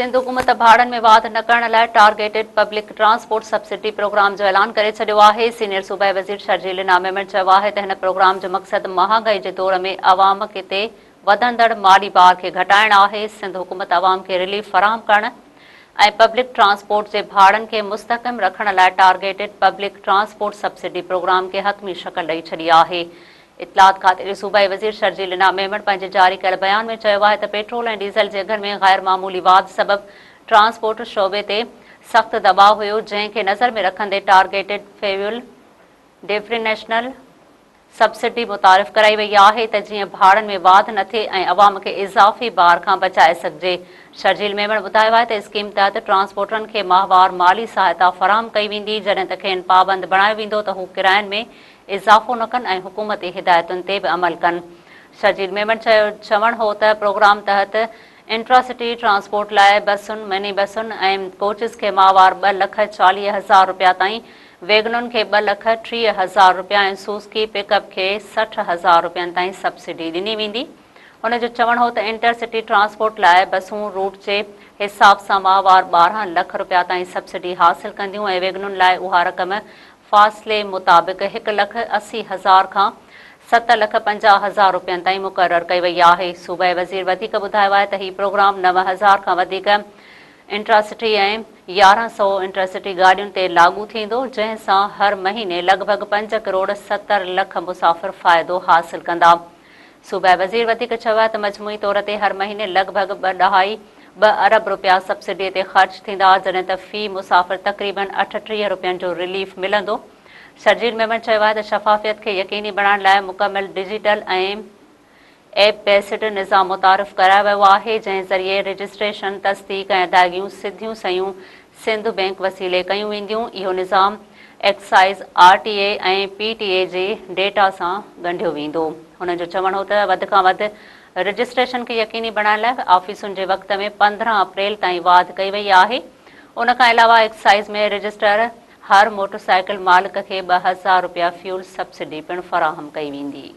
سنڌ حڪومت ڀاڙن ۾ واڌ نه ڪرڻ لاء targeted public transport subsidy programme جو اعلان ڪري ڇڏيو آهي. سينيئر صوبائي وزير شرجيل انعام ميمڻ چيو آهي ته هن پروگرام جو مقصد مهانگائي جي دور ۾ عوام تي وڌندڙ مالي بار کي گهٽائڻ آهي، سنڌ حڪومت عوام کي رليف فراهم ڪرڻ ۽ پبلڪ ٽرانسپورٽ جي ڀاڙن کي مستحڪم رکڻ لاء targeted public transport subsidy programme کي حتمي شڪل ڏئي ڇڏي آهي. اطلاعات کاتي جي صوبائي وزير شرجيل انعام ميمڻ پنهنجي جاري ڪيل بيان ۾ چيو آهي ته پيٽرول ۽ ڊيزل جي اگهن ۾ غير معمولي واڌ سبب ٽرانسپورٽ شعبي تي سخت دٻاء هيو جنهن کي نظر ۾ رکندي ٽارگيٽڊ فيول ڊفرينشنل سبسڊي متعارف ڪرائي وئي آهي ته جيئن ڀاڙن ۾ واڌ نه ٿئي ۽ عوام کي اضافي بار کان بچائي سگهجي. شرجيل ميمڻ ٻڌايو آهي ته اسڪيم تحت ٽرانسپورٽرن کي ماهوار مالي سهائتا فراهم ڪئي ويندي جڏهن ته کين پابند بڻايو ويندو ته هو ڪراين ۾ اضافو نه ڪن ۽ حڪومتي هدايتن تي به عمل ڪن. شرجيل ميمڻ چيو چوڻ هو ته پروگرام تحت انٽرا سٽي ٽرانسپورٽ لاء بسن، مني بسن ۽ ڪوچز کي ماهوار 2,40,000 رپيا تائين، ويگنن کي 2,30,000 رپيا ۽ سوزڪي پڪ اپ کي 60,000 رپين تائين سبسڊي ڏني ويندي. هن جو چوڻ هو ته انٽر سٽي ٽرانسپورٽ لاء بسون روٽ جي حساب سان ماهوار 12 لک رپيا تائين سبسڊي حاصل ڪنديون ۽ ويگنن لاء اها رقم فاصلي مطابق 1,80,000 کان 7,50,000 رپين تائين مقرر ڪئي وئي آهي. صوبائي وزير وڌيڪ ٻڌايو آهي ته هي پروگرام 9000 کان وڌيڪ انٽرا سٽي ۽ 1100 انٽر سٽي گاڏين تي لاڳو ٿيندو، جنهن سان هر مهيني لڳ ڀڳ پنج ڪروڙ 70 لک مسافر فائدو حاصل ڪندا. صوبائي وزير وڌيڪ چيو آهي ته مجموعي طور تي هر مهيني لڳ ڀڳ ٻه ڏهائي ٻه ارب رپيا سبسڊي تي خرچ ٿيندا، جڏهن ته في مسافر تقريبن 38 رپين جو رليف ملندو. شرجيل ميمڻ چيو آهي ته شفافيت کي يقيني بڻائڻ لاء مڪمل ڊجيٽل ۽ ايپ بيسڊ نظام متعارف ڪرايو ويو آهي، جنهن ذريعي رجسٽريشن، تصديق ۽ ادائگيون سڌيون سنيون سنڌ بئنڪ وسيلي ڪيون وينديون، اهو نظام excise, R T A ۽ P T A جي ڊيٽا سان ڳنڍيو ويندو. هن جو چوڻ هو ته وڌ کان وڌ رجسٽريشن کي يقيني بڻائڻ لاء آفيسن جي وقت ۾ 15 اپريل تائين واڌ ڪئي وئي آهي، ان کان علاوه ايڪسائيز ۾ رجسٽر هر موٽرسائيڪل مالڪ کي 2000 رپيا فيول سبسڊي پڻ فراهم ڪئي ويندي.